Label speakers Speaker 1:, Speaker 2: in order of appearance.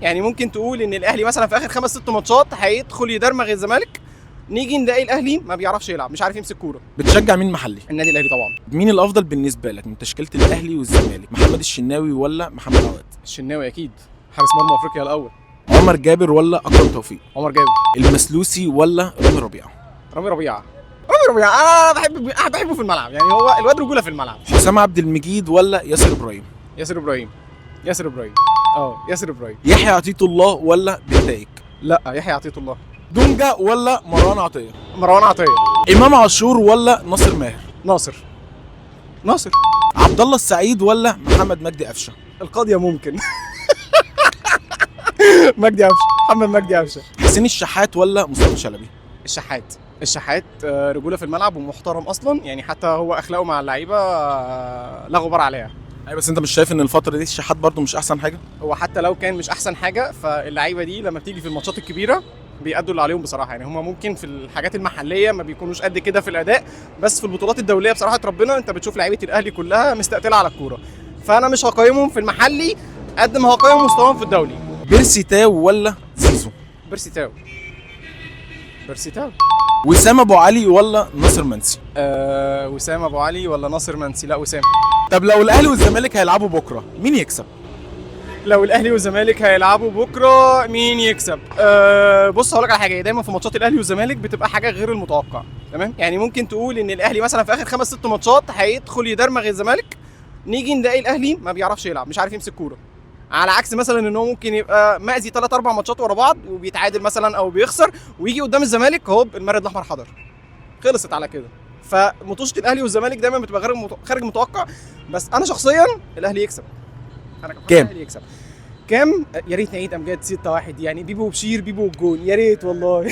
Speaker 1: يعني ممكن تقول ان الاهلي مثلا في اخر خمس ست ماتشات هيدخل يدرمغ الزمالك، نيجي نلاقي الاهلي ما بيعرفش يلعب، مش عارف يمسك كوره.
Speaker 2: بتشجع مين محلي؟
Speaker 1: النادي الاهلي طبعا.
Speaker 2: مين الافضل بالنسبة لك من تشكيله الاهلي والزمالك، محمد الشناوي ولا محمد عواد؟
Speaker 1: الشناوي اكيد، حارس مرمى افريقيا الاول.
Speaker 2: عمر جابر ولا اكرم توفيق؟
Speaker 1: عمر جابر.
Speaker 2: المسلوسي ولا رامي ربيعة؟
Speaker 1: رامي ربيعة. رامي ربيعة انا بحبه في الملعب، يعني هو الواد رجوله في الملعب.
Speaker 2: حسام عبد المجيد ولا ياسر ابراهيم؟
Speaker 1: ياسر ابراهيم. ياسر ابراهيم، ياسر ابراهيم.
Speaker 2: يحيى عطية الله ولا بنتايج؟
Speaker 1: لا، يحيى عطية الله.
Speaker 2: دونجا ولا مروان عطية؟
Speaker 1: مروان عطية.
Speaker 2: امام عاشور ولا ناصر ماهر؟
Speaker 1: ناصر. ناصر.
Speaker 2: عبد الله السعيد ولا محمد مجدي قفشه؟
Speaker 1: القاضية ممكن. مجدي قفشه، محمد مجدي قفشه.
Speaker 2: حسين الشحات ولا مصطفى شلبي؟
Speaker 1: الشحات. الشحات رجوله في الملعب ومحترم اصلا، يعني حتى هو اخلاقه مع اللعيبة لا غبار عليها.
Speaker 2: ايوه، بس انت مش شايف ان الفترة دي الشحات برضو مش احسن حاجة؟
Speaker 1: هو حتى لو كان مش احسن حاجه، فاللعيبه دي لما بتيجي في الماتشات الكبيرة بيأدوا اللي عليهم بصراحه. يعني هما ممكن في الحاجات المحلية ما بيكونوش قد كده في الاداء، بس في البطولات الدولية بصراحة ربنا انت بتشوف لعيبة الاهلي كلها مستقتله على الكوره. فانا مش هقيمهم في المحلي قد ما هقيم مستواهم في الدولي.
Speaker 2: بيرسي تاو ولا زيزو؟
Speaker 1: بيرسي تاو. بيرسي تاو.
Speaker 2: وسام ابو علي ولا ناصر منسي؟
Speaker 1: وسام ابو علي ولا ناصر منسي؟ لا، وسام.
Speaker 2: طب لو الاهلي والزمالك هيلعبوا بكره مين يكسب؟
Speaker 1: لو الاهلي والزمالك هيلعبوا بكره مين يكسب؟ بص هقول لك على حاجة، دايما في ماتشات الاهلي والزمالك بتبقى حاجة غير المتوقع، تمام؟ يعني ممكن تقول ان الاهلي مثلا في اخر خمس ست ماتشات هيدخل يدرمغ الزمالك، نيجي نلاقي الاهلي ما بيعرفش يلعب، مش عارف يمسك كوره. على عكس مثلا ان هو ممكن يبقى مأذي ثلاث اربع ماتشات ورا بعض وبيتعادل مثلا او بيخسر، ويجي قدام الزمالك هوب المارد الاحمر حضر، خلصت على كده. فمطوشه الاهلي والزمالك دايما بتبقى غير خارج المتوقع، بس انا شخصيا الاهلي يكسب. انا كمحمد
Speaker 2: كام؟
Speaker 1: الاهلي يكسب. كام؟ يا ريت نعيد امجاد 6-1، يعني بيبو وبشير، بيبو والجون، يا ريت والله.